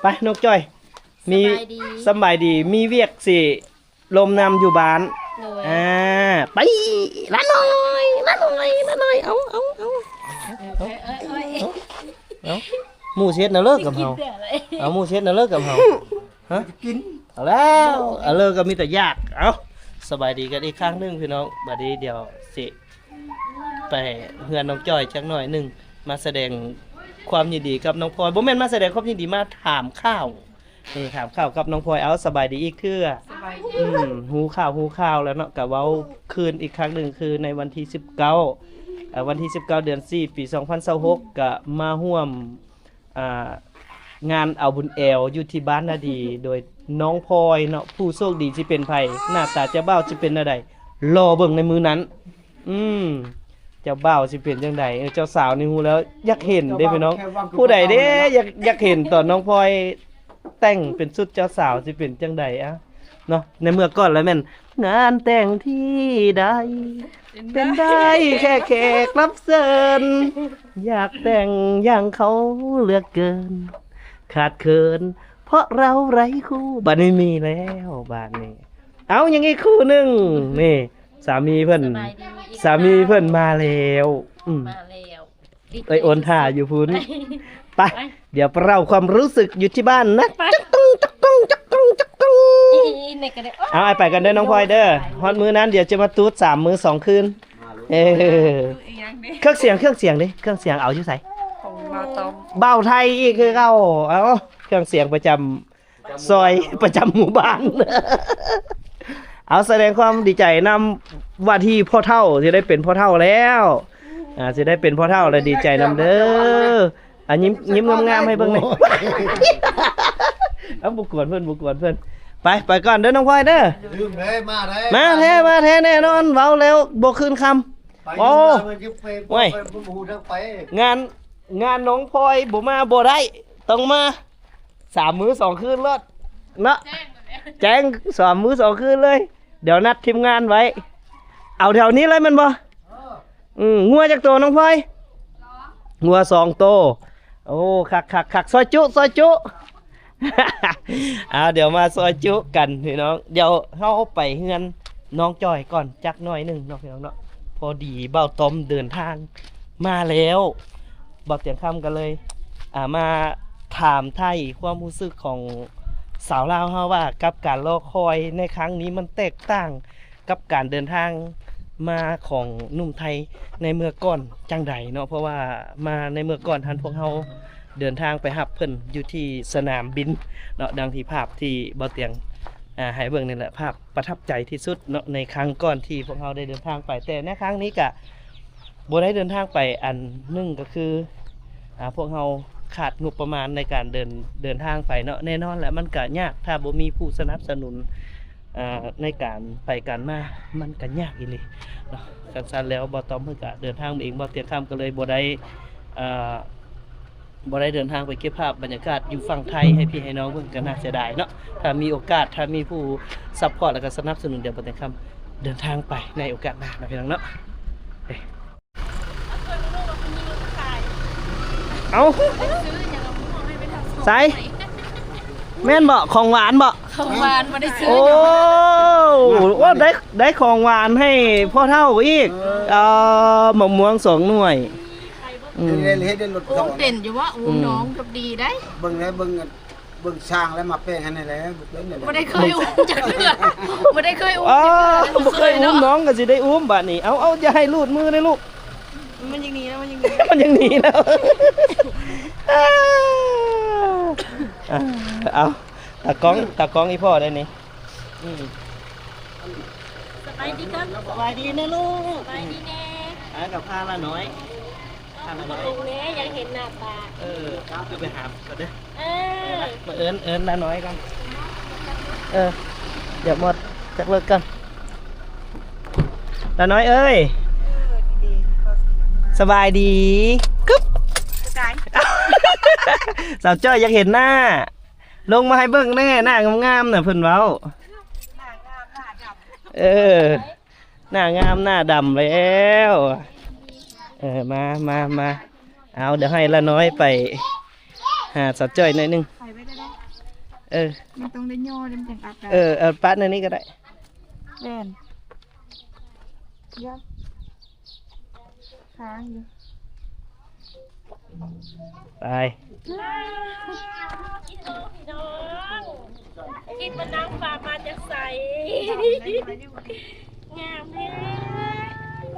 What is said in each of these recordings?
ໄປ ນ້ອງຈ້ອຍ ມີ ສະບາຍດີ ສຳບາຍດີ ມີວຽກຊິລົມນຳຢູ່ບ້ານ. ໂດຍ ອ່າ ໄປ ຫຼານນ້ອຍ ຫຼານນ້ອຍ ຫຼານນ້ອຍ ເອົາ ເອົາ ເອົາ ເອີ ເອີ ເອີ ເອີ ເອົາ ໝູ່ຊິເຮັດແນວເລີກກັບເຮົາ ກິນແຕ່ລະ ເອົາ ໝູ່ຊິເຮັດແນວເລີກກັບເຮົາ ຮະ ກິນ ເອົາແລ້ວ ເອົາເລີກກໍມີແຕ່ຢາກ. ເອົາ ສະບາຍດີກັນອີກຄັ້ງໜຶ່ງພີ່ນ້ອງ ບັດນີ້ດຽວຊິໄປເຮືອນນ້ອງຈ້ອຍຈັກໜ້ອຍໜຶ່ງ ມາສະແດງຄວາມຍິນດີກັບນ້ອງພອຍ ບໍ່ແມ່ນມາສະແດງຄວາມຍິນດີ ມາຖາມຂ່າວ ເອີ ຖາມຂ່າວກັບນ້ອງພອຍ. ເອົາ ສະບາຍດີອີກເທື່ອ ສະບາຍດີ ອືມ ຮູ້ຂ່າວ ຮູ້ຂ່າວແລ້ວເນາະ ກະເວົ້າຄືນອີກຄັ້ງໜຶ່ງ ຄືໃນວັນທີສິບເກົ້າ ເອີ ວັນທີສິບເກົ້າ ເດືອນສີ່ ປີສອງພັນຊາວຫົກ ກະມາຮ່ວມ ອ່າ ງານເອົາບຸນແອວຢູ່ທີ່ບ້ານນາດີ ໂດຍນ້ອງພອຍເນາະ ຜູ້ໂຊກດີຊິເປັນໃຜ ໜ້າຕາເຈົ້າບ່າວຊິເປັນແນວໃດ ລໍເບິ່ງໃນມື້ນັ້ນ. ອືມ ເຈົ້າບ່າວຊິເປັນຈັ່ງໃດ ເອີ ເຈົ້າສາວນີ້ຮູ້ແລ້ວຢາກເຫັນເດ້ພີ່ນ້ອງ ຜູ້ໃດເດ້ຢາກ ຢາກເຫັນຕອນນ້ອງພອຍແຕ່ງເປັນຊຸດເຈົ້າສາວຊິເປັນຈັ່ງໃດ ອະ ເນາະ. ໃນເມື່ອກ່ອນລະແມ່ນງານແຕ່ງທີ່ໃດ ເປັນໄດ້ແຄ່ແຂກຮັບເຊີນ ຢາກແຕ່ງຢ່າງເຂົາເຫຼືອເກີນ ຂາດເຂີນເພາະເຮົາໄຮ້ຄູ່. ບາດນີ້ມີແລ້ວ ບາດນີ້ ເອົາ ຍັງອີກຄູ່ໜຶ່ງ ນີ້ ສາມີເພິ່ນ ສະບາຍດີ ສາມີເພິ່ນມາແລ້ວ ອືມ ມາແລ້ວ ເອີຍ ໂອນທ່າຢູ່ພຸ້ນ ໄປ ໄປ ດຽວໄປເລົ່າຄວາມຮູ້ສຶກຢູ່ທີ່ບ້ານນະ ໄປ ຈັກຕຸງ ຈັກຕຸງ ຈັກຕຸງ ຈັກຕຸງ ອີ່ ອີ່ ນີ້ກໍໄດ້ ເອົາ ອ້າຍ ໄປກັນເດີນ້ອງພອຍເດີ ຮອດມື້ນັ້ນດຽວຈະມາຕູດສາມມື້ສອງຄືນ. ເອີ ເຄື່ອງສຽງ ເຄື່ອງສຽງເດ້ ເຄື່ອງສຽງເອົາຢູ່ໃສ? ຂອງບ່າວຕ້ອມ ບ່າວໄທອີກຄືເກົ່າ. ເອົາ ເຄື່ອງສຽງປະຈຳ ຊອຍປະຈຳໝູ່ບ້ານ. ເອົາ ສະແດງຄວາມດີໃຈນຳວ່າທີ່ພໍ່ເຖົ້າ ຊິໄດ້ເປັນພໍ່ເຖົ້າແລ້ວ ອ່າ ຊິໄດ້ເປັນພໍ່ເຖົ້າແລ້ວ ດີໃຈນຳເດີ. ອ່າ ຍິ້ມ ຍິ້ມງາມໆໃຫ້ເບິ່ງແດ່. ເອົາ ບໍ່ກວນເພິ່ນ ບໍ່ກວນເພິ່ນ. ໄປ ໄປກ່ອນເດີນ້ອງພອຍເດີ. ລືມເດ້ ມາແທ້ ມາແທ້ ມາແທ້ແນ່ນອນ ເວົ້າແລ້ວບໍ່ຄືນຄຳ. ໂອ້ ໂອ້ຍ ງານ ງານນ້ອງພອຍບໍ່ມາບໍ່ໄດ້ ຕ້ອງມາ. ສາມມື້ສອງຄືນໂລດເນາະ ແຈ້ງ ສາມມື້ສອງຄືນເລີຍ. ດຽວນັດທີມງານໄວ້ ເອົາແຖວນີ້ເລີຍແມ່ນບໍ່? ເອີ ອືມ ງົວຈັກໂຕນ້ອງພອຍ? ສອງ ງົວສອງໂຕ. ໂອ້ ຄັກໆໆ ຊອຍຈຸ ຊອຍຈຸ. ອ່າ ດຽວມາຊອຍຈຸກັນພີ່ນ້ອງ. ດຽວເຮົາໄປເຮືອນນ້ອງຈ້ອຍກ່ອນຈັກໜ້ອຍໜຶ່ງເນາະ ພີ່ນ້ອງເນາະ. ພໍດີບ່າວຕ້ອມເດີນທາງມາແລ້ວ ບ່າວຕຽງຄຳກໍເລີຍ ອ່າ ມາຖາມໄຖ່ຄວາມຮູ້ສຶກຂອງສາວລາວເຮົາວ່າ ກັບການລໍຄອຍໃນຄັ້ງນີ້ ມັນແຕກຕ່າງກັບການເດີນທາງມາຂອງໜຸ່ມໄທໃນເມື່ອກ່ອນຈັ່ງໃດເນາະ? ເພາະວ່າມາໃນເມື່ອກ່ອນຫັ້ນ ພວກເຮົາເດີນທາງໄປຮັບເພິ່ນຢູ່ທີ່ສະໜາມບິນເນາະ, ດັ່ງທີ່ພາບທີ່ບ່າວຕຽງ ອ່າ ໃຫ້ເບິ່ງນີ້ແຫຼະ ພາບປະທັບໃຈທີ່ສຸດເນາະ ໃນຄັ້ງກ່ອນທີ່ພວກເຮົາໄດ້ເດີນທາງໄປ. ແຕ່ໃນຄັ້ງນີ້ກະ ບໍ່ໄດ້ເດີນທາງໄປ. ອັນໜຶ່ງກໍຄື ອ່າ ພວກເຮົາຂາດງົບປະມານໃນການເດີນ ເດີນທາງໄປເນາະ. ແນ່ນອນແຫຼະ ມັນກະຍາກ ຖ້າບໍ່ມີຜູ້ສະໜັບສະໜູນ ອ່າ ໃນການໄປການມາ ມັນກະຍາກອີ່ຫຼີເນາະ. ຊັ້ນໆແລ້ວ ບ່າວຕ້ອມເພິ່ນກະເດີນທາງເອງ, ບ່າວຕຽງຄຳກໍເລີຍບໍ່ໄດ້ ອ່າ ບໍ່ໄດ້ເດີນທາງໄປເກັບພາບບັນຍາກາດຢູ່ຝັ່ງໄທໃຫ້ພີ່ໃຫ້ນ້ອງເບິ່ງ ກໍໜ້າເສຍດາຍເນາະ. ຖ້າມີໂອກາດ ຖ້າມີຜູ້ຊັບພອດ ແລ້ວກໍສະໜັບສະໜູນ ດຽວບ່າວຕຽງຄຳເດີນທາງໄປໃນໂອກາດໜ້າເນາະ ພີ່ນ້ອງເນາະ. ເອົ້າ ໃສ ແມ່ນບໍ່? ຂອງຫວານບໍ່? ຂອງຫວານບໍ່ໄດ້ຊື້. ໂອ້ ໂອ້ ໄດ້ ໄດ້ຂອງຫວານໃຫ້ພໍ່ເຖົ້າອີກ. ເອີ ເອີ ໝາກມ່ວງສອງໜ່ວຍ. ອືມ ເຮັດ ເຮັດ ເຮັດລົດ. ໂອ້ ເປັນຢູ່ບໍ່? ໂອ້ ອືມ ນ້ອງໂຊກດີໄດ໋. ເບິ່ງແລ້ວ ເບິ່ງ ເບິ່ງຊ່າງແລ້ວມາແປງໃຫ້ແນ່ແຫຼະ. ບໍ່ໄດ້ເຄີຍອຸ້ມຈັກເທື່ອ ບໍ່ໄດ້ເຄີຍອຸ້ມ. ອໍ ບໍ່ເຄີຍອຸ້ມ ນ້ອງກໍຊິໄດ້ອຸ້ມບາດນີ້. ເອົາ ເອົາ ຢ່າໃຫ້ຫຼຸດມືເດ້ລູກ. ມັນຍັງໜີນະ ມັນຍັງໜີ ມັນຍັງໜີນະ. ເອົາ ຕາກ້ອງ ຕາກ້ອງອີ່ພໍ່ໄດ໋ນີ້. ອືມ ສະບາຍດີກ່ອນ ສະບາຍດີນະລູກ ສະບາຍດີແນ່. ອ່າ ກັບພາລານ້ອຍ ພາລານ້ອຍ ລຸງແນ່ ຢາກເຫັນໜ້າຕາ. ເອີ ເອົາໄປຫາກ່ອນເດີ. ເອີ ມາເອີ້ນ ເອີ້ນລານ້ອຍກ່ອນ. ເອີ ດຽວໝົດຈັກເລີກກ່ອນ. ລານ້ອຍເອີຍ ເອີ ດີໆ ສະບາຍດີ. ກຶບ ສາວຈ້ອຍຢາກເຫັນໜ້າ. ລົງມາໃຫ້ເບິ່ງແນ່ ໜ້າງາມໆນະ ເພິ່ນເວົ້າ. ໜ້າງາມໜ້າດຳ. ເອີ ໜ້າງາມໜ້າດຳແລ້ວ. ເອີ ມາ ມາ ມາ. ເອົາ ດຽວໃຫ້ລານ້ອຍໄປຫາສາວຈ້ອຍໜ້ອຍໜຶ່ງ. ໄປໄວ້ໄດ້ເນາະ. ເອີ ມັນຕ້ອງໄດ້ຍໍ ມັນຈັ່ງອາກາດ. ເອີ ເອົາປະໃນນີ້ກໍໄດ້. ແມ່ນ. ເດີ ຄ້າງຢູ່. ໄປ ພີ່ນ້ອງ ພີ່ນ້ອງ ຄິດວ່ານາງຟ້າມາຈາກໃສ? ງາມແທ້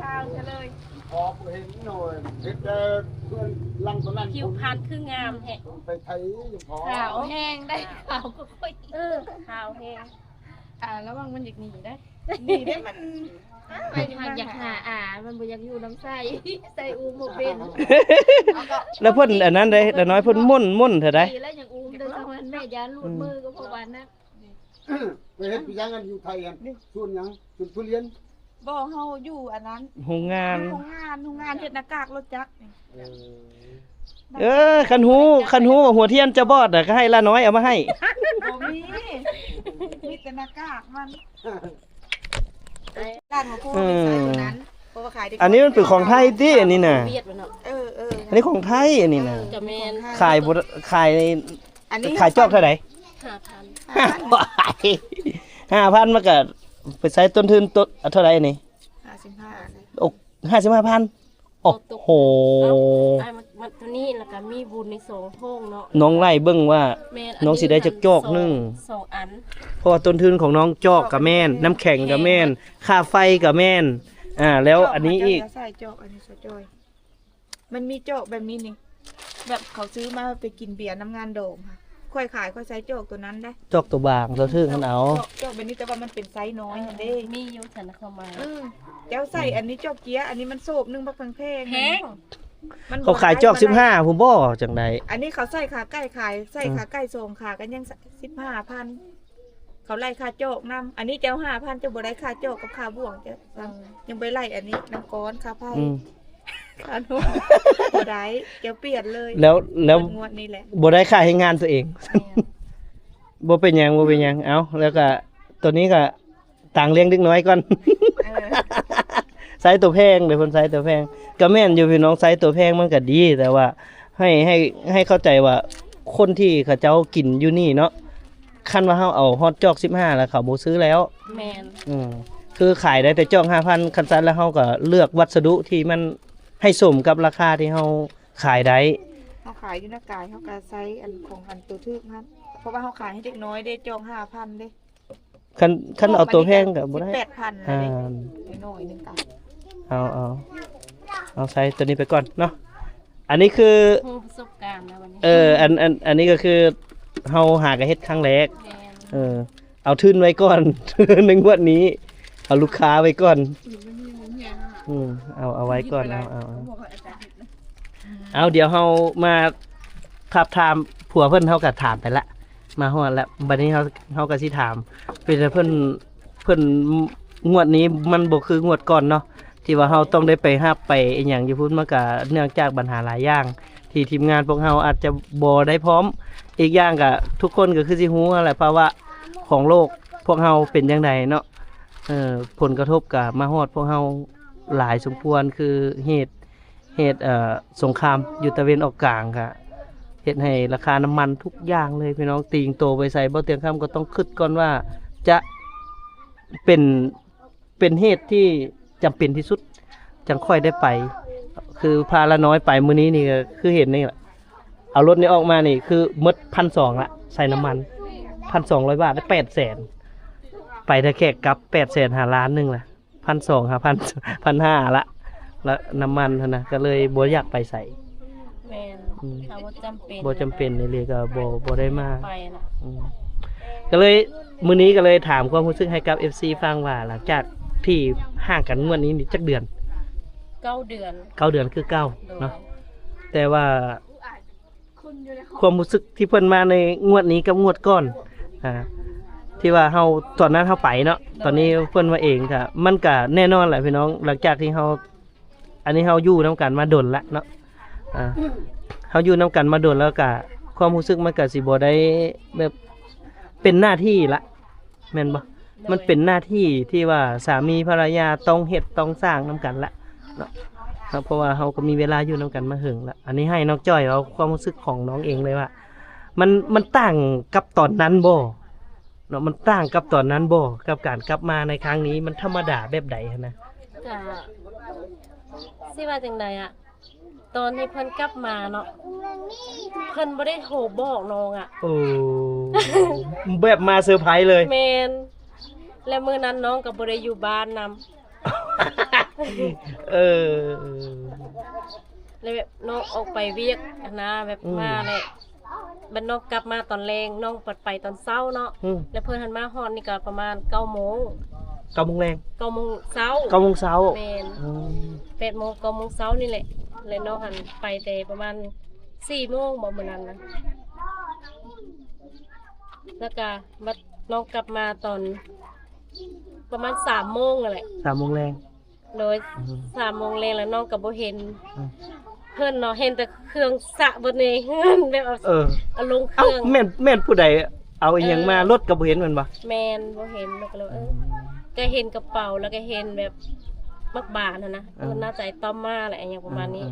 ງາມແທ້ເລີຍ. ພໍບໍ່ເຫັນໂອ້ຍ ເຫັນແຕ່ເຮືອນຫຼັງຕົວນັ້ນ. ຜິວພັນຄືງາມແທ້ ໄປໄທຍັງພໍ. ຂາວແຮງໄດ໋ ຂາວກວ່າຂ້ອຍ. ເອີ ຂາວແຮງ. ອ່າ ລະວັງມັນຢາກໜີເດ້. ໜີເດ້ ມັນ ໄປຫາຢາກຫາອາ ມັນບໍ່ຢາກຢູ່ນຳໃສ່ ໃສ່ອູມບໍ່ເປັນ. ແລ້ວເພິ່ນອັນນັ້ນເດ້ ລານ້ອຍເພິ່ນມົ້ນ ມົ້ນເທື່ອໃດ. ດີແລ້ວຍັງອູມ ແຕ່ສະນັ້ນແມ່ຢ້ານຫຼຸດມືກໍເພາະວ່ານັ້ນ. ໄປເຮັດໄປຫຍັງອັນຢູ່ໄທອັນ ສວນຫຍັງ? ສວນທຸລຽນ? ບໍ່ ເຮົາຢູ່ອັນນັ້ນ ໂຮງງານ ໂຮງງານ ໂຮງງານເຮັດໜ້າກາກລົດຈັກ. ເອີ ເອີ ຄັນຮູ້ ຄັນຮູ້ວ່າຫົວທຽນຈະບອດນະ ກໍໃຫ້ລານ້ອຍເອົາມາໃຫ້. ບໍ່ມີ ມີແຕ່ໜ້າກາກມັນ. ຮ້ານໝໍພູ ເອີ ມີຂາຍຕົວນັ້ນ ເພາະວ່າຂາຍໄດ້. ອັນນີ້ມັນເປັນຂອງໄທຕິ ອັນນີ້ນະ? ຫວຽດວະເນາະ. ເອີ ເອີ ອັນນີ້ຂອງໄທ ອັນນີ້ນະ. ເອີ ກໍແມ່ນ. ຂາຍບໍ່ ຂາຍ ອັນນີ້ ຂາຍຈອກເທົ່າໃດ? ຫ້າພັນ. ຫ້າພັນ ມັນກໍໄປໃຊ້ຕົ້ນທຶນຕົ້ນເທົ່າໃດນີ້? ຫ້າສິບຫ້າ ໂອ້ ຫ້າສິບຫ້າພັນ. ໂອ້ໂຫ ເອົ້າ ອ້າຍ ມັນ ມັນ ຕົວນີ້ ແລ້ວກໍມີບຸນໃນສອງຫ້ອງເນາະ. ນ້ອງໄລ່ເບິ່ງວ່າ ແມ່ນ ນ້ອງຊິໄດ້ຈັກຈອກໜຶ່ງ ສອງ ສອງອັນ ເພາະວ່າຕົ້ນທຶນຂອງນ້ອງ ຈອກກໍແມ່ນ ນ້ຳແຂງກໍແມ່ນ ຄ່າໄຟກໍແມ່ນ. ອ່າ ແລ້ວອັນນີ້ອີກ ຈອກ ອັນນີ້ໃສ່ຈອກ ອັນນີ້ໃສ່ຈອຍ. ມັນມີຈອກແບບນີ້ນີ້ ແບບເຂົາຊື້ມາໄປກິນເບຍນຳງານດອງ. ຂ້ອຍຂາຍ ຂ້ອຍໃຊ້ຈອກຕົວນັ້ນໄດ໋ ຈອກຕົວບາງ ຕົວຖືກຫັ້ນເອົາ. ຈອກ ຈອກແບບນີ້ ແຕ່ວ່າມັນເປັນໄຊນ້ອຍຫັ້ນເດ້. ມີຢູ່ຊັ້ນນະ ເຂົາມາ. ເອີ ເຈົ້າໃສ່ອັນນີ້ຈອກເກຍ ອັນນີ້ມັນໂສບໜຶ່ງບັກແພງໆ. ແພງ. ມັນ ເຂົາຂາຍຈອກສິບຫ້າພຸ້ນບໍ່ ຈັ່ງໃດ? ອັນນີ້ເຂົາໃສ່ຂາໄກ່ຂາຍ ໃສ່ຂາໄກ່ສອງຂາກໍຍັງສິບຫ້າພັນ. ເຂົາໄລ່ຄ່າຈອກນຳ. ອັນນີ້ເຈົ້າຫ້າພັນ ເຈົ້າບໍ່ໄດ້ຄ່າຈອກກັບຄ່າບ່ວງ ເຈົ້າ ເອີ ຍັງບໍ່ໄດ້ໄລ່ອັນນີ້ນຳກ່ອນ ຄ່າໄຟ. ອືມ ຄ່ານົມ ບໍ່ໄດ້ ເຈົ້າປ່ຽນເລີຍ. ແລ້ວ ແລ້ວງວດນີ້ແຫຼະ ບໍ່ໄດ້ຄ່າແຮງງານຕົວເອງ. ແມ່ນ. ບໍ່ເປັນຫຍັງ ບໍ່ເປັນຫຍັງ. ເອົາ ແລ້ວກະຕົວນີ້ກະ ຕາງລ້ຽງເດັກນ້ອຍກ່ອນ. ເອີ ໃຊ້ຕົວແພງເດ້ ເພິ່ນໃຊ້ຕົວແພງ. ກໍແມ່ນຢູ່ພີ່ນ້ອງ ໃຊ້ຕົວແພງມັນກໍດີ ແຕ່ວ່າໃຫ້ ໃຫ້ ໃຫ້ເຂົ້າໃຈວ່າຄົນທີ່ເຂົາເຈົ້າກິນຢູ່ນີ້ເນາະ ຄັນວ່າເຮົາເອົາຮອດຈອກສິບຫ້າແລ້ວ ເຂົາບໍ່ຊື້ແລ້ວ. ແມ່ນ. ອືມ ຄືຂາຍໄດ້ແຕ່ຈອກຫ້າພັນ ຄັນຊັ້ນແລ້ວເຮົາກໍເລືອກວັດສະດຸທີ່ມັນໃຫ້ສົມກັບລາຄາທີ່ເຮົາຂາຍໄດ້. ເຮົາຂາຍຢູ່ນະກາຍ ເຮົາກໍໃຊ້ອັນຂອງອັນຕົວຖືກຫັ້ນ ເພາະວ່າເຮົາຂາຍໃຫ້ເດັກນ້ອຍເດ້ ຈອກຫ້າພັນເດ້. ຄັນ ຄັນເອົາຕົວແພງກໍບໍ່ໄດ້ ສິບແປດພັນ. ອ່າ ໜ້ອຍໜຶ່ງກໍ ເອົາ ເອົາ ເອົາໃສ່ຕົວນີ້ໄປກ່ອນເນາະ. ອັນນີ້ຄື ຮູ້ປະສົບການແລ້ວບັດນີ້. ເອີ ອັນ ອັນ ອັນນີ້ກໍຄືເຮົາຫາກໍເຮັດຄັ້ງແລກ. ແມ່ນ. ເອີ ເອົາທຶນໄວ້ກ່ອນ ໃນງວດນີ້ ເອົາລູກຄ້າໄວ້ກ່ອນ. ອືມ ເອົາ ເອົາໄວ້ກ່ອນ ເອົາ ເອົາ ເອົາ ດຽວເຮົາມາທາບທາມຜົວເພິ່ນ ເຮົາກໍຖາມໄປລະ ມາຮອດແລ້ວ ບັດນີ້ເຮົາ ເຮົາກໍຊິຖາມ ເປັນເພິ່ນ ເພິ່ນ ງວດນີ້ມັນບໍ່ຄືງວດກ່ອນເນາະ ທີ່ວ່າເຮົາຕ້ອງໄດ້ໄປຮັບໄປອີ່ຫຍັງຢູ່ພຸ້ນ ມັນກະເນື່ອງຈາກບັນຫາຫຼາຍຢ່າງ ທີ່ທີມງານພວກເຮົາອາດຈະບໍ່ໄດ້ພ້ອມ. ອີກຢ່າງກະທຸກຄົນກໍຄືຊິຮູ້ຫັ້ນແຫຼະ ພາວະຂອງໂລກພວກເຮົາເປັນຈັ່ງໃດເນາະ. ເອີ ຜົນກະທົບກະມາຮອດພວກເຮົາຫຼາຍສົມຄວນ ຄືເຫດ ເຫດ ເອີ ສົງຄາມຢູ່ຕາເວັນອອກກາງ ກະເຮັດໃຫ້ລາຄານ້ຳມັນທຸກຢ່າງເລີຍ ພີ່ນ້ອງ ຕີງໂຕໄປໃສ ບໍ່ຕຽງຄຳກໍຕ້ອງຄິດກ່ອນວ່າຈະເປັນ ເປັນເຫດທີ່ຈຳເປັນທີ່ສຸດ ຈັ່ງຄ່ອຍໄດ້ໄປ. ຄືພາລານ້ອຍໄປມື້ນີ້ນີ້ ຄືເຫັນນີ້ລະ ເອົາລົດນີ້ອອກມານີ້ ຄືໝົດພັນສອງລະ ໃສ່ນ້ຳມັນ ພັນສອງຮ້ອຍບາດ ໄດ້ແປດແສນ ໄປທ່າແຂກກັບແປດແສນ ຫາລ້ານໜຶ່ງລະ ພັນສອງ ຫາ ພັນ ພັນຫ້າລະ ລະນ້ຳມັນຫັ້ນນະ ກໍເລີຍບໍ່ຢາກໄປໃສ. ແມ່ນ. ອືມ ຖ້າບໍ່ຈຳເປັນ ບໍ່ຈຳເປັນອີ່ຫຼີກໍບໍ່ ບໍ່ໄດ້ມາ ໄປລະ. ອືມ ກໍເລີຍ ມື້ນີ້ກໍເລີຍຖາມຄວາມຮູ້ສຶກໃຫ້ກັບເອັຟຊີຟັງວ່າ ຫຼັງຈາກທີ່ຫ່າງກັນງວດນີ້ນີ້ຈັກເດືອນ? ເກົ້າເດືອນ. ເກົ້າເດືອນຄືເກົ່າເນາະ. ໂດຍ. ແຕ່ວ່າ ຄວາມຮູ້ສຶກທີ່ເພິ່ນມາໃນງວດນີ້ກັບງວດກ່ອນ ອ່າ ທີ່ວ່າເຮົາ ຕອນນັ້ນເຮົາໄປເນາະ ຕອນນີ້ເພິ່ນມາເອງ ກະ ມັນກະແນ່ນອນແຫຼະພີ່ນ້ອງ ຫຼັງຈາກທີ່ເຮົາ ອັນນີ້ເຮົາຢູ່ນຳກັນມາດົນລະເນາະ ອ່າ ເຮົາຢູ່ນຳກັນມາດົນແລ້ວກະ ຄວາມຮູ້ສຶກມັນກະຊິບໍ່ໄດ້ແບບ ເປັນໜ້າທີ່ລະ ແມ່ນບໍ່? ໂດຍ. ມັນເປັນໜ້າທີ່ທີ່ວ່າສາມີພັນລະຍາຕ້ອງເຮັດຕ້ອງສ້າງນຳກັນລະເນາະ. ເນາະ ເພາະວ່າເຮົາກໍມີເວລາຢູ່ນຳກັນມາເຫິງລະ. ອັນນີ້ໃຫ້ນ້ອງຈ້ອຍເວົ້າຄວາມຮູ້ສຶກຂອງນ້ອງເອງເລີຍວ່າ ມັນ ມັນຕ່າງກັບຕອນນັ້ນບໍ່ເນາະ? ມັນຕ່າງກັບຕອນນັ້ນບໍ່? ກັບການກັບມາໃນຄັ້ງນີ້ ມັນທຳມະດາແບບໃດຫັ້ນນະ? ກະ ຊິວ່າຈັ່ງໃດອະ? ຕອນທີ່ເພິ່ນກັບມາເນາະ ເພິ່ນບໍ່ໄດ້ໂທບອກນ້ອງອະ. ໂອ້ ແບບມາເຊີໄພຣສ໌ເລີຍ. ແມ່ນ. ແລະມື້ນັ້ນນ້ອງກໍບໍ່ໄດ້ຢູ່ບ້ານນຳ. ເອີ ແລ້ວແບບນ້ອງອອກໄປວຽກຫັ້ນນະ ແບບ ອືມ ມາແລ້ວ ບັດນ້ອງກັບມາຕອນແລງ ນ້ອງບັດໄປຕອນເຊົ້າເນາະ. ອືມ ແລ້ວເພິ່ນຫັ້ນມາຮອດນີ້ກໍປະມານເກົ້າໂມງ. ເກົ້າໂມງແລງ? ເກົ້າໂມງເຊົ້າ. ເກົ້າໂມງເຊົ້າ. ແມ່ນ. ອືມ ແປດໂມງ ເກົ້າໂມງເຊົ້ານີ້ແຫຼະ. ແລ້ວນ້ອງຫັ້ນໄປແຕ່ປະມານສີ່ໂມງບໍ ມື້ນັ້ນນະ. ແລ້ວກະບັດນ້ອງກັບມາຕອນປະມານສາມໂມງຫັ້ນແຫຼະ. ສາມໂມງແລງ. ໂດຍ. ອືມ ສາມໂມງແລງແລ້ວນ້ອງກໍບໍ່ເຫັນ ອືມ ເພິ່ນເນາະ ເຫັນແຕ່ເຄື່ອງສະເບິດໃນເຮືອນ ແບບເອົາ ເອີ ເອົາລົງເຄື່ອງ. ເອົ້າ ແມ່ນ ແມ່ນຜູ້ໃດເອົາອີ່ຫຍັງມາ? ເອີ ລົດກໍບໍ່ເຫັນແມ່ນບໍ່? ແມ່ນ ບໍ່ເຫັນ. ແລ້ວກໍເລີຍ ເອີ ອືມ ກໍເຫັນກະເປົາ ແລ້ວກໍເຫັນແບບໝາກບານຫັ້ນນະ. ເອີ ເອີ ໜ້າຈະໄອ້ຕ້ອມມາແຫຼະ ອີ່ຫຍັງປະມານນີ້.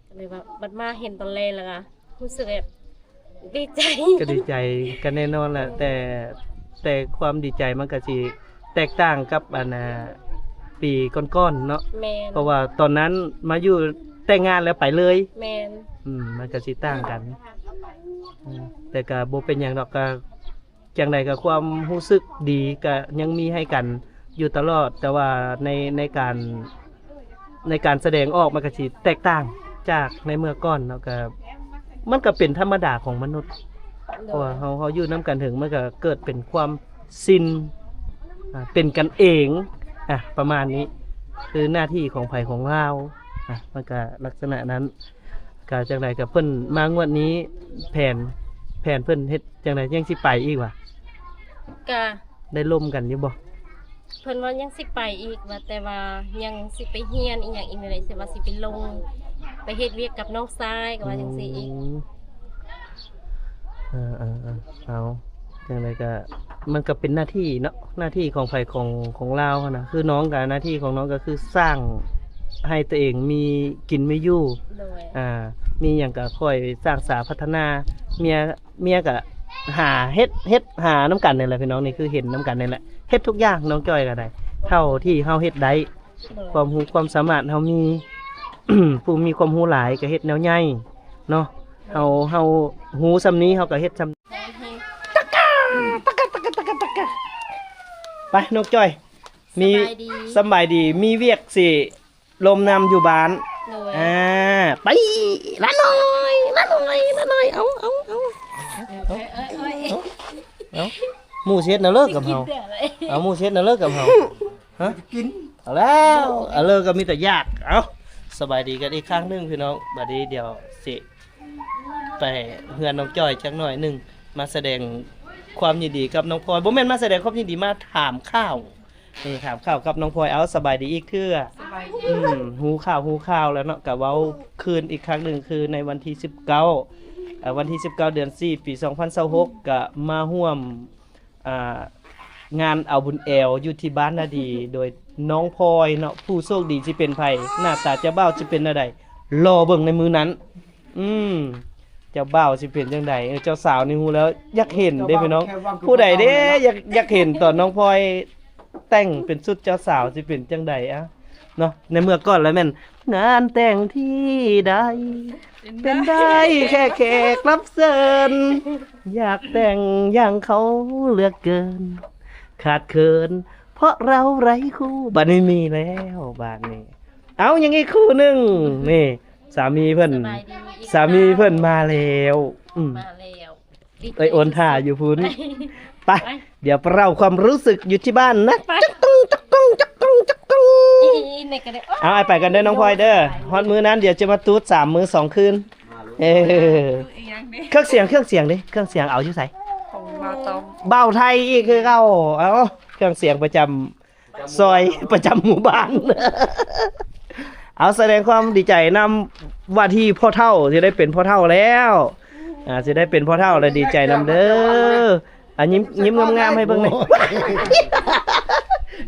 ເອີ ເອີ ກໍເລີຍວ່າບັດມາເຫັນຕອນແລງແລ້ວກໍ ຮູ້ສຶກແບບດີໃຈ. ກໍດີໃຈ ກໍແນ່ນອນແຫຼະ ແຕ່ ແຕ່ຄວາມດີໃຈມັນກໍຊິແຕກຕ່າງກັບອັນນ່າ ປີກ່ອນໆເນາະ. ແມ່ນ. ເພາະວ່າຕອນນັ້ນມາຢູ່ແຕ່ງງານແລ້ວໄປເລີຍ. ແມ່ນ. ອືມ ມັນກໍຊິຕ່າງກັນ. ອືມ ແຕ່ກໍບໍ່ເປັນຫຍັງດອກ ກໍຈັ່ງໃດກໍຄວາມຮູ້ສຶກດີກໍຍັງມີໃຫ້ກັນຢູ່ຕະຫຼອດ ແຕ່ວ່າໃນ ໃນການ ໃນການສະແດງອອກມັນກໍຊິແຕກຕ່າງຈາກໃນເມື່ອກ່ອນເນາະ. ກໍ ມັນກໍເປັນທຳມະດາຂອງມະນຸດ. ໂດຍ. ເພາະວ່າເຮົາ ເຮົາຢູ່ນຳກັນເຖິງ ມັນກໍເກີດເປັນຄວາມຊິນ ອ່າ ເປັນກັນເອງ ອ່າ ປະມານນີ້ ຄືໜ້າທີ່ຂອງໃຜຂອງລາວ ອ່າ ມັນກໍລັກສະນະນັ້ນ. ກໍຈັ່ງໃດກໍເພິ່ນມາງວດນີ້ ແຜນ ແຜນເພິ່ນເຮັດຈັ່ງໃດ ຍັງຊິໄປອີກຫວາ? ກະ ໄດ້ລົມກັນຢູ່ບໍ່? ເພິ່ນວ່າຍັງຊິໄປອີກວ່າ ແຕ່ວ່າຍັງຊິໄປຮຽນອີ່ຫຍັງອີກແນວໃດ ຊິວ່າຊິໄປລົງ ໄປເຮັດວຽກກັບນ້ອງຊາຍ ກໍວ່າຈັ່ງຊີ້ອີກ. ອືມ ເອີໆໆ ເອົາ ຈັ່ງໃດກໍ ມັນກໍເປັນໜ້າທີ່ເນາະ ໜ້າທີ່ຂອງໃຜຂອງ ຂອງລາວຫັ້ນນະ. ຄືນ້ອງກໍ ໜ້າທີ່ຂອງນ້ອງກໍຄືສ້າງໃຫ້ຕົວເອງມີກິນມີຢູ່. ໂດຍ. ອ່າ ມີຫຍັງກໍຄ່ອຍສ້າງສາພັດທະນາ ເມຍ ເມຍກະຫາເຮັດ ເຮັດຫານຳກັນນີ້ແຫຼະພີ່ນ້ອງ. ນີ້ຄືເຫັນນຳກັນນີ້ແຫຼະ ເຮັດທຸກຢ່າງ ນ້ອງຈ້ອຍກໍໄດ້ ເທົ່າທີ່ເຮົາເຮັດໄດ້. ໂດຍ. ຄວາມຮູ້ຄວາມສາມາດເຮົາມີ ຜູ້ມີຄວາມຮູ້ຫຼາຍກໍເຮັດແນວໃຫຍ່ເນາະ. ເຮົາ ເຮົາຮູ້ສ່ຳນີ້ເຮົາກໍເຮັດສ່ຳ ໄປນ້ອງຈ້ອຍ ມີ ສະບາຍດີ ສະບາຍດີ ມີວຽກຊິ ລົມນຳຢູ່ບ້ານ. ໂດຍ. ອ່າ ໄປ ຫຼານນ້ອຍ ຫຼານນ້ອຍ ຫຼານນ້ອຍ ເອົາ ເອົາ ເອົາ ເອີ ເອີ ເອີ ເອີ ເອົາ ໝູ່ຊິເຮັດແນວເລີກກັບເຮົາ ເອົາ ໝູ່ຊິເຮັດແນວເລີກກັບເຮົາ ຮະ ກິນ ເອົາແລ້ວ ເອົາເລີກກໍມີແຕ່ຢາກ. ເອົາ ສະບາຍດີກັນອີກຄັ້ງໜຶ່ງພີ່ນ້ອງ. ບັດນີ້ດຽວຊິໄປເຮືອນນ້ອງຈ້ອຍຈັກໜ້ອຍໜຶ່ງ ມາສະແດງຄວາມຍິນດີກັບນ້ອງພອຍ ບໍ່ແມ່ນມາສະແດງຄວາມຍິນດີ ມາຖາມຂ່າວ ເອີ ຖາມຂ່າວກັບນ້ອງພອຍ. ເອົາ ສະບາຍດີອີກເທື່ອ. ສະບາຍດີ. ອືມ ຮູ້ຂ່າວ ຮູ້ຂ່າວແລ້ວເນາະ ກະເວົ້າຄືນອີກຄັ້ງໜຶ່ງ ຄືໃນວັນທີສິບເກົ້າ ເອີ ວັນທີສິບເກົ້າ ເດືອນສີ່ ປີສອງພັນຊາວຫົກ ກະມາຮ່ວມ ອ່າ ງານເອົາບຸນແອວຢູ່ທີ່ບ້ານນາດີ ໂດຍນ້ອງພອຍເນາະ. ຜູ້ໂຊກດີຊິເປັນໃຜ ໜ້າຕາເຈົ້າບ່າວຊິເປັນແນວໃດ ລໍເບິ່ງໃນມື້ນັ້ນ. ອືມ ເຈົ້າບ່າວຊິເປັນຈັ່ງໃດ? ເອີ ເຈົ້າສາວນີ້ຮູ້ແລ້ວ ຢາກເຫັນເດ້ພີ່ນ້ອງ. ຜູ້ໃດເດ້ ຢາກ ຢາກເຫັນຕອນນ້ອງພອຍແຕ່ງເປັນຊຸດເຈົ້າສາວຊິເປັນຈັ່ງໃດ ອະ ເນາະ. ໃນເມື່ອກ່ອນລະແມ່ນ ງານແຕ່ງທີ່ໃດ ເປັນໄດ້ແຄ່ແຂກຮັບເຊີນ ຢາກແຕ່ງຢ່າງເຂົາເຫຼືອເກີນ ຂາດເຂີນເພາະເຮົາໄຮ້ຄູ່. ບັດນີ້ມີແລ້ວ ບາດນີ້ ເອົາ ຍັງອີກຄູ່ໜຶ່ງ ນີ້ ສາມີເພິ່ນ ສະບາຍດີ ສາມີເພິ່ນມາແລ້ວ. ອືມ ມາແລ້ວ ເອີຍ ໂອນຖ້າຢູ່ພຸ້ນ. ໄປ ໄປ ດຽວເລົ່າຄວາມຮູ້ສຶກຢູ່ທີ່ບ້ານນະ. ໄປ ຈັກກຸງ ຈັກກຸງ ຈັກກຸງ ຈັກກຸງ. ອີ່ ອີ່ ນີ້ກໍໄດ້. ເອົາ ອ້າຍໄປກ່ອນເດີນ້ອງພອຍເດີ. ຮອດມື້ນັ້ນດຽວຈະມາຕູດສາມມື້ສອງຄືນ. ເອີ ເຄື່ອງສຽງ ເຄື່ອງສຽງເດ້ ເຄື່ອງສຽງເອົາຢູ່ໃສ? ຂອງບ່າວຕ້ອມ ບ່າວໄທອີກຄືເກົ່າ. ເອົາ ເຄື່ອງສຽງປະຈຳ ຊອຍປະຈຳໝູ່ບ້ານ. ເອົາ ສະແດງຄວາມດີໃຈນຳວ່າທີ່ພໍ່ເຖົ້າ ຊິໄດ້ເປັນພໍ່ເຖົ້າແລ້ວ ອ່າ ຊິໄດ້ເປັນພໍ່ເຖົ້າແລ້ວ ດີໃຈນຳເດີ. ອ່າ ຍິ້ມ ຍິ້ມງາມໆໃຫ້ເບິ່ງແດ່.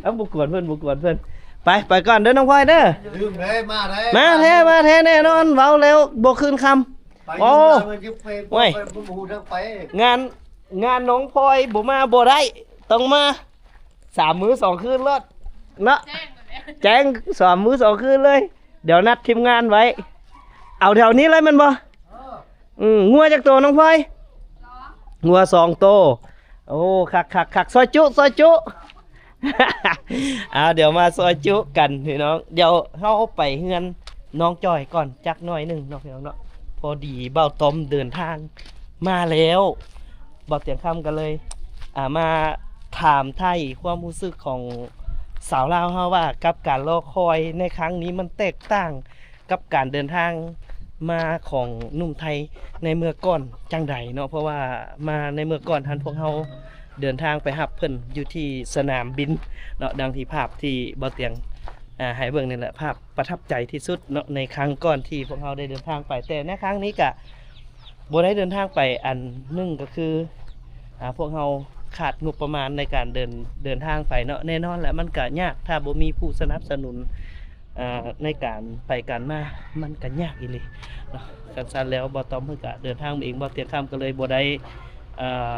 ເອົາ ບໍ່ກວນເພິ່ນ ບໍ່ກວນເພິ່ນ. ໄປ ໄປກ່ອນເດີນ້ອງພອຍເດີ. ລືມເດ້ ມາແທ້ ມາແທ້ ມາແທ້ແນ່ນອນ ເວົ້າແລ້ວບໍ່ຄືນຄຳ. ໄປ ໂອ້ ຢູ່ເມືອງ ໄປ ໂອ້ຍ ໄປ ບໍ່ຮູ້ທາງໄປ. ງານ ງານນ້ອງພອຍບໍ່ມາບໍ່ໄດ້ ຕ້ອງມາ ສາມມື້ສອງຄືນໂລດເນາະ. ແຈ້ງ ແຈ້ງສາມມື້ສອງຄືນເລີຍ. ດຽວນັດທີມງານໄວ້ ເອົາແຖວນີ້ເລີຍແມ່ນບໍ່? ເອີ ອືມ ງົວຈັກໂຕນ້ອງພອຍ? ສອງ ງົວສອງໂຕ. ໂອ້ ຄັກໆໆ ຊອຍຈຸ ຊອຍຈຸ. ອ່າ ດຽວມາຊອຍຈຸກັນພີ່ນ້ອງ. ດຽວເຮົາໄປເຮືອນນ້ອງຈອຍກ່ອນຈັກໜ້ອຍໜຶ່ງເນາະພີ່ນ້ອງເນາະ. ພໍດີບ່າວຕ້ອມເດີນທາງມາແລ້ວ ບ່າວຕຽງຄຳກໍເລີຍ ອ່າ ມາຖາມໄຖ່ຄວາມຮູ້ສຶກຂອງສາວລາວເຮົາວ່າ ກັບການລໍຄອຍໃນຄັ້ງນີ້ ມັນແຕກຕ່າງກັບການເດີນທາງມາຂອງໜຸ່ມໄທໃນເມື່ອກ່ອນຈັ່ງໃດເນາະ. ເພາະວ່າມາໃນເມື່ອກ່ອນຫັ້ນ ພວກເຮົາເດີນທາງໄປຮັບເພິ່ນຢູ່ທີ່ສະໜາມບິນເນາະ ດັ່ງທີ່ພາບທີ່ບ່າວຕຽງ ອ່າ ໃຫ້ເບິ່ງນີ້ແຫຼະ ພາບປະທັບໃຈທີ່ສຸດເນາະ ໃນຄັ້ງກ່ອນທີ່ພວກເຮົາໄດ້ເດີນທາງໄປ. ແຕ່ໃນຄັ້ງນີ້ກະ ບໍ່ໄດ້ເດີນທາງໄປ ອັນໜຶ່ງກໍຄື ອ່າ ພວກເຮົາຂາດງົບປະມານໃນການເດີນ ເດີນທາງໄປເນາະ. ແນ່ນອນແຫຼະ ມັນກະຍາກ ຖ້າບໍ່ມີຜູ້ສະໜັບສະໜູນ ອ່າ ໃນການໄປການມາ ມັນກະຍາກອີ່ຫຼີເນາະ. ຄັນຊັ້ນແລ້ວ ບ່າວຕ້ອມເພິ່ນກະເດີນທາງເອງ ບ່າວຕຽງຄຳກໍເລີຍບໍ່ໄດ້ ອ່າ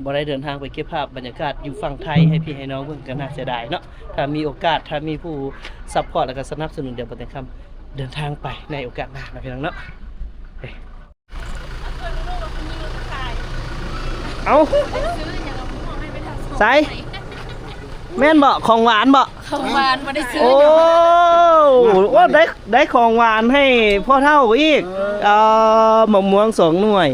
ບໍ່ໄດ້ເດີນທາງໄປເກັບພາບບັນຍາກາດຢູ່ຝັ່ງໄທໃຫ້ພີ່ໃຫ້ນ້ອງເບິ່ງ ກໍໜ້າເສຍດາຍເນາະ. ຖ້າມີໂອກາດ ຖ້າມີຜູ້ຊັບພອດ ແລ້ວກໍສະໜັບສະໜູນ ດຽວບ່າວຕຽງຄຳເດີນທາງໄປໃນໂອກາດໜ້າເນາະ ພີ່ນ້ອງເນາະ. ເອົ້າ ໃສ່ ແມ່ນບໍ່? ຂອງຫວານບໍ່? ຂອງຫວານບໍ່ໄດ້ຊື້. ໂອ້ ໂອ້ ໄດ້ ໄດ້ຂອງຫວານໃຫ້ພໍ່ເຖົ້າອີກ. ເອີ ເອີ ໝາກມ່ວງສອງໜ່ວຍ.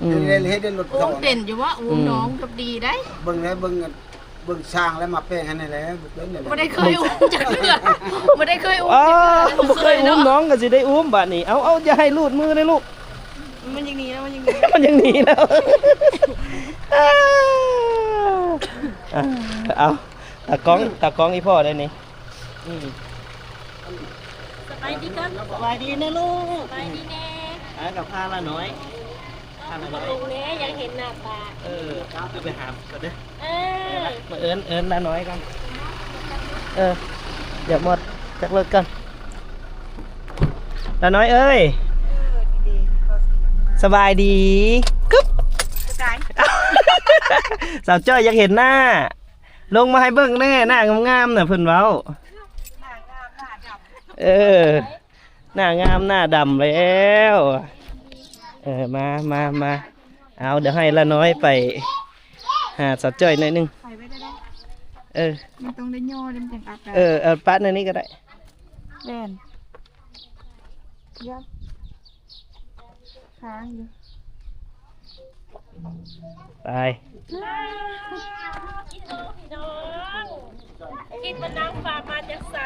ອືມ ເຮັດ ເຮັດໃຫ້ລົດ ໂອ້ ເປັນຢູ່ວ່າ ໂອ້ ອືມ ນ້ອງກໍດີໄດ໋. ເບິ່ງແລ້ວ ເບິ່ງ ເບິ່ງຊ່າງແລ້ວມາແປງໃຫ້ແດ່ແຫຼະ. ບໍ່ເປັນແນວນັ້ນ ບໍ່ໄດ້ເຄີຍອຸ້ມຈັກເທື່ອ ບໍ່ໄດ້ເຄີຍອຸ້ມ. ອໍ ຈັກເທື່ອ ບໍ່ເຄີຍອຸ້ມ ບໍ່ເຄີຍເນາະ. ນ້ອງກໍຊິໄດ້ອຸ້ມບາດນີ້. ເອົາ ເອົາ ຢ່າໃຫ້ຫຼຸດມືເດ້ລູກ. ມັນຍັງໜີແລ້ວ ມັນຍັງໜີແລ້ວ. ເອົາ ຕາກ້ອງ ຕາກ້ອງອີ່ພໍ່ໄດ໋ນີ້. ອືມ ສະບາຍດີກ່ອນ ສະບາຍດີນະລູກ ສະບາຍດີແດ່. ອ່າ ກັບພາລານ້ອຍ ພາລານ້ອຍ ເບິ່ງແດ່ ຢາກເຫັນໜ້າຕາ. ເອີ ເອົາໄປຫາກ່ອນເດີ. ເອີ ມາເອີ້ນ ເອີ້ນລານ້ອຍກ່ອນ. ເອີ ຢາກໝົດຈັກເລີກກ່ອນ ລານ້ອຍເອີຍ. ເອີ ດີໆ ສະບາຍດີ. ກຶບ ສະບາຍ ສາວຈ້ອຍຢາກເຫັນໜ້າ. ລົງມາໃຫ້ເບິ່ງແດ່ ໜ້າງາມໆນະ ເພິ່ນເວົ້າ. ໜ້າງາມໜ້າດຳ. ເອີ ໜ້າງາມໜ້າດຳແລ້ວ. ເອີ ມາ ມາ ມາ. ເອົາ ດຽວໃຫ້ລານ້ອຍໄປຫາສາວຈ້ອຍໜ້ອຍໜຶ່ງ. ໄປໄວ້ໄດ້. ເອີ ມັນຕ້ອງໄດ້ຍໍເດ້ ມັນຈັ່ງອັບໄດ້. ເອີ ເອົາປະໃນນີ້ກໍໄດ້. ແມ່ນ. ເດີ. ຄ້າງຢູ່. ໄປ. ພີ່ນ້ອງ ຄິດວ່ານາງຟ້າມາຈາກໃສ?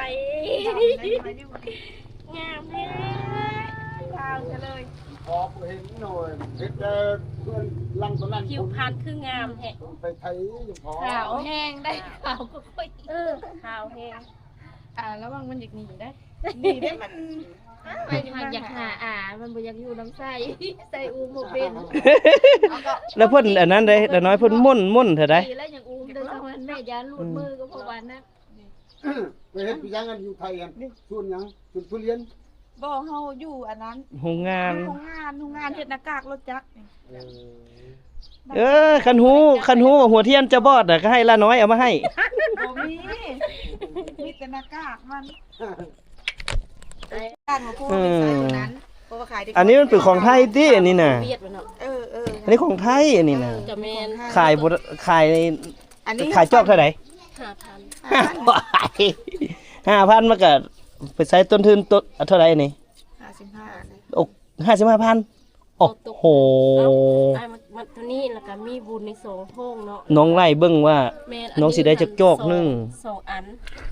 ງາມແທ້. ຂາວຊະເລີຍ. ພໍບໍ່ເຫັນໜ້ອຍ ເຫັນແຕ່ເຮືອນຫຼັງຕົວນັ້ນ. ຜິວພັນຄືງາມແທ້. ໄປໄທຢູ່ພໍ. ຂາວແຮງໄດ໋ ຂາວກວ່າຂ້ອຍ. ເອີ ຂາວແຮງ. ອ່າ ລະວັງມັນຢາກໜີໄດ໋. ໜີໄດ້ມັນ ມັນຢາກຫາອາ ມັນບໍ່ຢາກຢູ່ນຳໃສ່ ໃສ່ອູ່ບໍ່ເປັນ. ແລ້ວເພິ່ນອັນນັ້ນເດ້ ລານ້ອຍເພິ່ນມົ້ນ ມົ້ນເທົ່າໃດ. ແລ້ວຍັງອູ່ແຕ່ສະຫວັນແມ່ຢ້ານຫຼຸດມືກໍເພາະວ່ານັ້ນ. ໄປເຮັດໄປຫຍັງອັນຢູ່ໄທອັນ ສວນຫຍັງ? ສວນທຸລຽນ. ບໍ່ ເຮົາຢູ່ອັນນັ້ນ ໂຮງງານ ໂຮງງານ ໂຮງງານເຮັດໜ້າກາກລົດຈັກ. ເອີ ເອີ ຄັນຮູ້ ຄັນຮູ້ວ່າຫົວທຽນຈະບອດນະ ກໍໃຫ້ລານ້ອຍເອົາມາໃຫ້. ບໍ່ມີ ມີແຕ່ໜ້າກາກມັນ. ອັນນີ້ມັນເປັນຂອງໄທຕິ ອັນນີ້ນະ? ເອີ ເອີ ອັນນີ້ຂອງໄທ ອັນນີ້ນະ? ກໍແມ່ນ. ຂາຍບໍ່ ຂາຍ ອັນນີ້ຂາຍຈອກເທົ່າໃດ? ຫ້າພັນ ຫ້າພັນ ມັນກໍໄປໃຊ້ຕົ້ນທຶນຕົ້ນເທົ່າໃດນີ້? ຫ້າສິບຫ້າ ໂອ້ ຫ້າສິບຫ້າພັນ. ໂອ້ໂຫ ເອົາ ເອົາ ມາ ມາຕົວນີ້ ແລ້ວກໍມີບຸນໃນສອງໂຮງເນາະ. ນ້ອງໄລ່ເບິ່ງວ່າ ແມ່ນ ນ້ອງຊິໄດ້ຈັກຈອກໜຶ່ງ ສອງ ສອງອັນ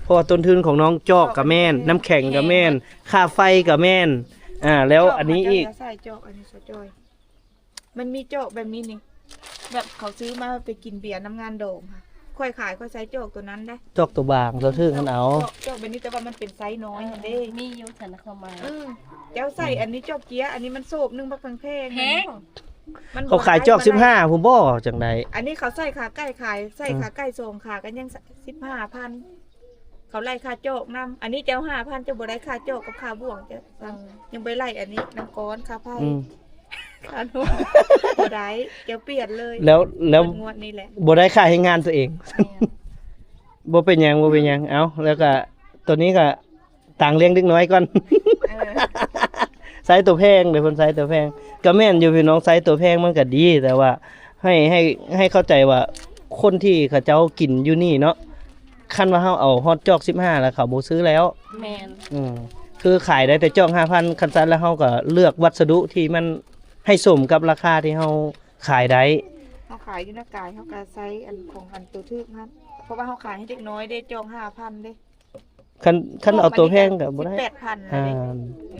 ເພາະວ່າຕົ້ນທຶນຂອງນ້ອງຈອກກໍແມ່ນ ຈອກກໍແມ່ນ ນ້ຳແຂງກໍແມ່ນ ແມ່ນ ຄ່າໄຟກໍແມ່ນ ອ່າ ແລ້ວອັນນີ້ອີກ ຈອກ ເຂົາຈະໃສ່ຈອກອັນນີ້ ສະຈອຍ ມັນມີຈອກແບບນີ້ນີ້ ແບບເຂົາຊື້ມາໄປກິນເບຍນຳງານດອງ ຂ້ອຍຂາຍ ຂ້ອຍໃຊ້ຈອກຕົວນັ້ນເດ້ ຈອກຕົວບາງ ຕົວຖືກຫັ້ນເອົາ ຈອກ ຈອກແບບນີ້ ແຕ່ວ່າມັນເປັນໄຊນ້ອຍຫັ້ນເດ້ ມີຢູ່ຊັ້ນນະ ຄວາມໝາຍ ເອີ ເຈົ້າໃສ່ອັນນີ້ຈອກເກຍ ອັນນີ້ມັນໂສບໜຶ່ງບັກແພງໆ ແພງ ມັນ ເຂົາຂາຍຈອກສິບຫ້າພຸ້ນບໍ່ ຈັ່ງໃດ ອັນນີ້ເຂົາໃສ່ຂາໄກ່ຂາຍ ໃສ່ຂາໄກ່ສອງຂາກໍຍັງສິບຫ້າພັນ ເຂົາໄລ່ຄ່າຈອກນຳ. ອັນນີ້ເຈົ້າຫ້າພັນ ເຈົ້າບໍ່ໄດ້ຄ່າຈອກກັບຄ່າບ່ວງ ເຈົ້າ ເອີ ຍັງບໍ່ໄດ້ໄລ່ອັນນີ້ນຳກ້ອນຄ່າໄຟ ອືມ ຄ່ານວດ ບໍ່ໄດ້ ເຈົ້າປ່ຽນເລີຍ ແລ້ວ ແລ້ວງວດນີ້ແຫຼະ ບໍ່ໄດ້ຄ່າແຮງງານຕົວເອງ. ແມ່ນ ບໍ່ເປັນຫຍັງ ບໍ່ເປັນຫຍັງ. ເອົາ ແລ້ວກະ ໂຕນີ້ກະ ຕັງລ້ຽງເດັກນ້ອຍກ່ອນ ເອີ ໃຊ້ໂຕແພງເດ້ ເພິ່ນໃຊ້ໂຕແພງ. ກະແມ່ນຢູ່ພີ່ນ້ອງ ໃຊ້ໂຕແພງມັນກະດີ ແຕ່ວ່າໃຫ້ ໃຫ້ ໃຫ້ເຂົ້າໃຈວ່າ ຄົນທີ່ເຂົາເຈົ້າກິນຢູ່ນີ້ເນາະ ຄັນວ່າເຮົາເອົາຮອດຈອກສິບຫ້າແລ້ວ ເຂົາບໍ່ຊື້ແລ້ວ. ແມ່ນ ອືມ ຄືຂາຍໄດ້ແຕ່ຈອກຫ້າພັນ ຄັນຊັ້ນແລ້ວເຮົາກະເລືອກວັດສະດຸທີ່ມັນໃຫ້ສົມກັບລາຄາທີ່ເຮົາຂາຍໄດ້. ເຮົາຂາຍຢູ່ນະກາຍ ເຮົາກະໃຊ້ອັນຂອງອັນໂຕຖືກຫັ້ນ ເພາະວ່າເຮົາຂາຍໃຫ້ເດັກນ້ອຍເດ້ ຈອກຫ້າພັນເດ້. ຄັນ ຄັນເອົາໂຕແພງກະບໍ່ໄດ້ ສິບແປດພັນ ອ່າ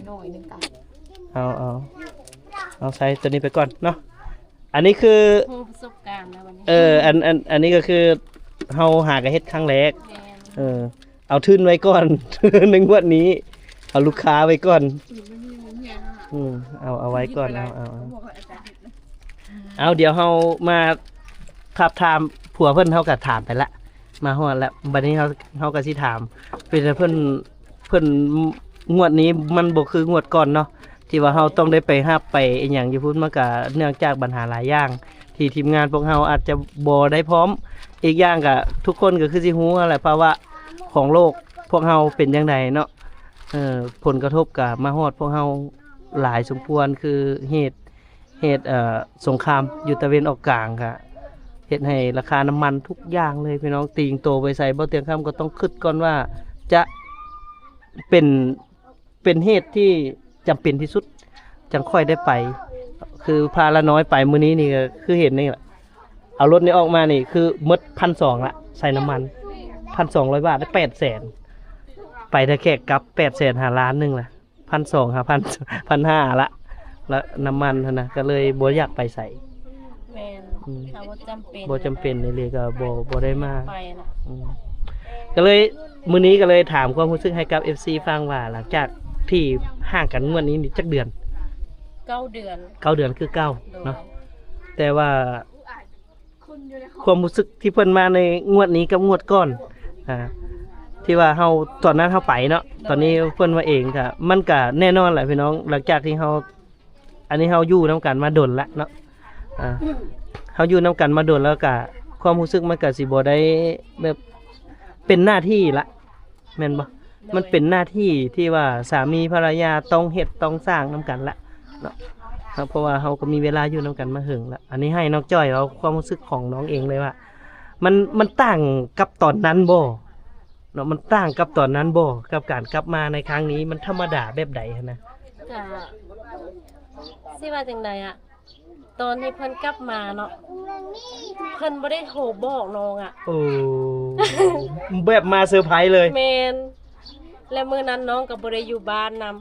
ໜ້ອຍໜຶ່ງກະ ເອົາ ເອົາ ເອົາໃສ່ໂຕນີ້ໄປກ່ອນເນາະ. ອັນນີ້ຄື ໂອ້ ປະສົບການແລ້ວບັດນີ້ ເອີ ອັນ ອັນ ອັນນີ້ກະຄືເຮົາຫາກະເຮັດຄັ້ງແລກ ແມ່ນ ເອີ ເອົາທຶນໄວ້ກ່ອນ ໃນງວດນີ້ ເອົາລູກຄ້າໄວ້ກ່ອນ ອືມ ເອົາ ເອົາໄວ້ກ່ອນ ເອົາ ເອົາ ເອົາ ເອົາ ດຽວເຮົາມາ ຄັບຖາມຜົວເພິ່ນ ເຮົາກະຖາມໄປລະ ມາຮອດລະ ບັດນີ້ເຮົາ ເຮົາກະຊິຖາມ ເປັນເພິ່ນ ເພິ່ນ ງວດນີ້ມັນບໍ່ຄືງວດກ່ອນເນາະ ທີ່ວ່າເຮົາຕ້ອງໄດ້ໄປຮັບໄປອີ່ຫຍັງຢູ່ພຸ້ນ ມັນກະເນື່ອງຈາກບັນຫາຫຼາຍຢ່າງ ທີ່ທີມງານພວກເຮົາອາດຈະບໍ່ໄດ້ພ້ອມ. ອີກຢ່າງກະທຸກຄົນກະຄືຊິຮູ້ຫັ້ນແຫຼະ ພາວະຂອງໂລກພວກເຮົາເປັນຈັ່ງໃດເນາະ ເອີ ຜົນກະທົບກະມາຮອດພວກເຮົາຫຼາຍສົມຄວນ ຄືເຫດ ເຫດ ເອີ ສົງຄາມຢູ່ຕາເວັນອອກກາງ ກະເຮັດໃຫ້ລາຄານ້ຳມັນທຸກຢ່າງເລີຍພີ່ນ້ອງ ຕີງໂຕໄປໃສ ບໍ່ຕຽງຄຳກະຕ້ອງຄຶດກ່ອນວ່າຈະເປັນ ເປັນເຫດທີ່ຈຳເປັນທີ່ສຸດ ຈັ່ງຄ່ອຍໄດ້ໄປ ຄືພາລະນ້ອຍໄປມື້ນີ້ນີ້ ກະຄືເຫັນນີ້ລະ ເອົາລົດນີ້ອອກມານີ້ຄືໝົດພັນສອງລະ ໃສ່ນ້ຳມັນ ພັນສອງຮ້ອຍບາດ ໄດ້ແປດແສນ ໄປທ່າແຂກກັບແປດແສນ ຫາລ້ານໜຶ່ງລະ ພັນສອງ ຫາ ພັນ ພັນຫ້າລະ ລະນ້ຳມັນຫັ້ນນະ ກະເລີຍບໍ່ຢາກໄປໃສ. ແມ່ນ ອືມ ຖ້າບໍ່ຈຳເປັນ ບໍ່ຈຳເປັນອີ່ຫຼີກະບໍ່ ບໍ່ໄດ້ມາ ໄປລະ ອືມ ກະເລີຍ ມື້ນີ້ກະເລີຍຖາມຄວາມຮູ້ສຶກໃຫ້ກັບເອັຟຊີຟັງວ່າ ຫຼັງຈາກທີ່ຫ່າງກັນງວດນີ້ນີ້ຈັກເດືອນ? ເກົ້າເດືອນ ເກົ້າເດືອນຄືເກົ່າເນາະ ແຕ່ວ່າ ຄວາມຮູ້ສຶກທີ່ເພິ່ນມາໃນງວດນີ້ກັບງວດກ່ອນ ອ່າ ທີ່ວ່າເຮົາ ຕອນນັ້ນເຮົາໄປເນາະ ຕອນນີ້ເພິ່ນມາເອງ ກະ ມັນກະແນ່ນອນແຫຼະພີ່ນ້ອງ ຫຼັງຈາກທີ່ເຮົາ ອັນນີ້ເຮົາຢູ່ນຳກັນມາດົນລະເນາະ ອ່າ ເຮົາຢູ່ນຳກັນມາດົນແລ້ວກະ ຄວາມຮູ້ສຶກມັນກະຊິບໍ່ໄດ້ແບບເປັນໜ້າທີ່ລະ ແມ່ນບໍ່? ໂດຍ ມັນເປັນໜ້າທີ່ທີ່ວ່າສາມີພັນລະຍາຕ້ອງເຮັດຕ້ອງສ້າງນຳກັນລະເນາະ ເພາະວ່າເຮົາກະມີເວລາຢູ່ນຳກັນມາເຫິງລະ. ອັນນີ້ໃຫ້ນ້ອງຈ້ອຍເວົ້າຄວາມຮູ້ສຶກຂອງນ້ອງເອງເລີຍວ່າ ມັນ ມັນຕ່າງກັບຕອນນັ້ນບໍ່ເນາະ? ມັນຕ່າງກັບຕອນນັ້ນບໍ່? ກັບການກັບມາໃນຄັ້ງນີ້ ມັນທຳມະດາແບບໃດຫັ້ນນະ? ກະ ຊິວ່າຈັ່ງໃດອະ? ຕອນທີ່ເພິ່ນກັບມາເນາະ ເພິ່ນບໍ່ໄດ້ໂທບອກນ້ອງອະ. ໂອ້ ແບບມາເຊີໄພຣສ໌ເລີຍ. ແມ່ນ ແລະມື້ນັ້ນນ້ອງກະບໍ່ໄດ້ຢູ່ບ້ານນຳ.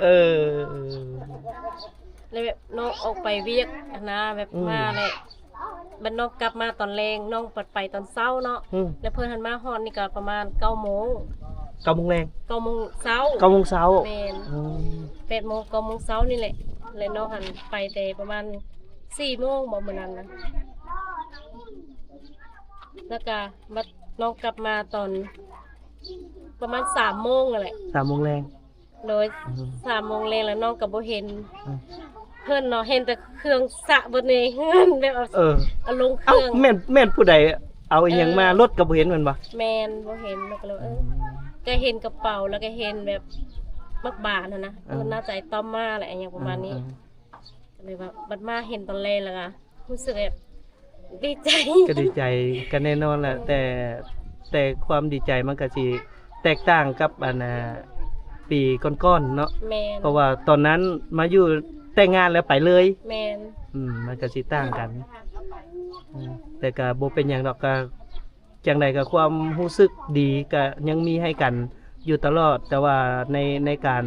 ເອີ ແລະແບບນ້ອງອອກໄປວຽກຫັ້ນນະ ແບບ ອືມ ມາແລ້ວ ບັດນ້ອງກັບມາຕອນແລງ ນ້ອງບັດໄປຕອນເຊົ້າເນາະ. ອືມ ແລ້ວເພິ່ນຫັ້ນມາຮອດນີ້ກະປະມານເກົ້າໂມງ. ເກົ້າໂມງແລງ? ເກົ້າໂມງເຊົ້າ. ເກົ້າໂມງເຊົ້າ. ແມ່ນ. ອືມ ແປດໂມງ ເກົ້າໂມງເຊົ້ານີ້ແຫຼະ. ແລ້ວນ້ອງຫັ້ນໄປແຕ່ປະມານສີ່ໂມງບໍ ມື້ນັ້ນນະ. ແລ້ວກະບັດນ້ອງກັບມາຕອນປະມານສາມໂມງຫັ້ນແຫຼະ. ສາມໂມງແລງ. ໂດຍ. ອືມ ສາມໂມງແລງແລ້ວນ້ອງກະບໍ່ເຫັນ ອືມ ເພິ່ນເນາະ ເຫັນແຕ່ເຄື່ອງສະເບິດໃນເຮືອນ ແບບເອົາ ເອີ ເອົາລົງເຄື່ອງ. ເອົ້າ ແມ່ນ ແມ່ນຜູ້ໃດເອົາອີ່ຫຍັງມາ? ເອີ ລົດກະບໍ່ເຫັນແມ່ນບໍ່? ແມ່ນ ບໍ່ເຫັນ. ແລ້ວກະເລີຍ ເອີ ອືມ ກະເຫັນກະເປົາ ແລ້ວກະເຫັນແບບໝາກບານຫັ້ນນະ. ເອີ ເອີ ໜ້າຈະໄອ້ຕ້ອມມາແຫຼະ ອີ່ຫຍັງປະມານນີ້. ອືມ ກະເລີຍວ່າ ບັດມາເຫັນຕອນແລງແລ້ວກະ ຮູ້ສຶກແບບດີໃຈ. ກະດີໃຈ ກະແນ່ນອນແຫຼະ ແຕ່ ແຕ່ຄວາມດີໃຈມັນກະຊິແຕກຕ່າງກັບ ອັນ ອ່າ ປີກ່ອນໆເນາະ. ແມ່ນ. ເພາະວ່າຕອນນັ້ນມາຢູ່ແຕ່ງງານແລ້ວໄປເລີຍ. ແມ່ນ. ອືມ ມັນກະຊິຕ່າງກັນ. ອືມ ແຕ່ກະບໍ່ເປັນຫຍັງດອກ ກະ ຈັ່ງໃດກະຄວາມຮູ້ສຶກດີກະຍັງມີໃຫ້ກັນຢູ່ຕະຫຼອດ ແຕ່ວ່າໃນ ໃນການ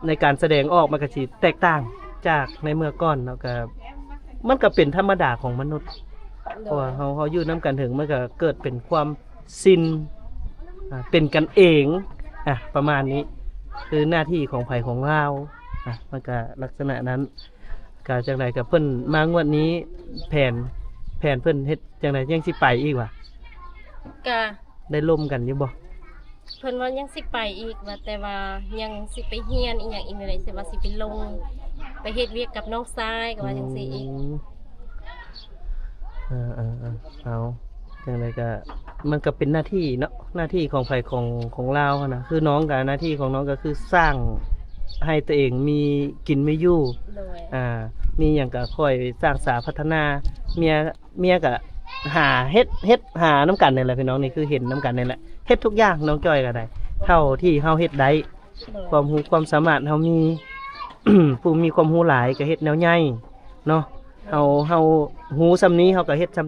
ໃນການສະແດງອອກມັນກະຊິແຕກຕ່າງຈາກໃນເມື່ອກ່ອນເນາະ. ກະມັນກະເປັນທຳມະດາຂອງມະນຸດ. ໂດຍ. ເພາະວ່າເຮົາ ເຮົາຢູ່ນຳກັນເຖິງ ມັນກະເກີດເປັນຄວາມຊິນ ອ່າ ເປັນກັນເອງ ອ່າ ປະມານນີ້ ຄືໜ້າທີ່ຂອງໃຜຂອງລາວ ອ່າ ມັນກະລັກສະນະນັ້ນ. ກະຈັ່ງໃດກະເພິ່ນມາງວດນີ້ ແຜນ ແຜນເພິ່ນເຮັດຈັ່ງໃດ ຍັງຊິໄປອີກຫວາ? ກະ ໄດ້ລົມກັນຢູ່ບໍ່? ເພິ່ນວ່າຍັງຊິໄປອີກ ວ່າ ແຕ່ວ່າຍັງຊິໄປຮຽນອີ່ຫຍັງອີກນີ້ແຫຼະ ຊິວ່າຊິໄປລົງ ໄປເຮັດວຽກກັບນ້ອງຊາຍ ກໍວ່າຈັ່ງຊີ້ອີກ. ອືມ ເອີໆໆ ເອົາ ຈັ່ງໃດກໍ ມັນກໍເປັນໜ້າທີ່ເນາະ ໜ້າທີ່ຂອງໃຜຂອງ ຂອງລາວຫັ້ນນະ. ຄືນ້ອງກໍ ໜ້າທີ່ຂອງນ້ອງກໍຄືສ້າງໃຫ້ຕົວເອງມີກິນມີຢູ່ ໂດຍ ອ່າ ມີຫຍັງກໍຄ່ອຍສ້າງສາພັດທະນາ. ເມຍ ເມຍກໍຫາເຮັດ ເຮັດຫານຳກັນນີ້ແຫຼະພີ່ນ້ອງ ນີ້ຄືເຫັນນຳກັນນີ້ແຫຼະ ເຮັດທຸກຢ່າງ ນ້ອງຈ້ອຍກໍໄດ້ ເທົ່າທີ່ເຮົາເຮັດໄດ້ ໂດຍ ຄວາມຮູ້ຄວາມສາມາດເຮົາມີ ຜູ້ມີຄວາມຮູ້ຫຼາຍກໍເຮັດແນວໃຫຍ່ເນາະ ເຮົາ ເຮົາຮູ້ສ່ຳນີ້ເຮົາກໍເຮັດສ່ຳ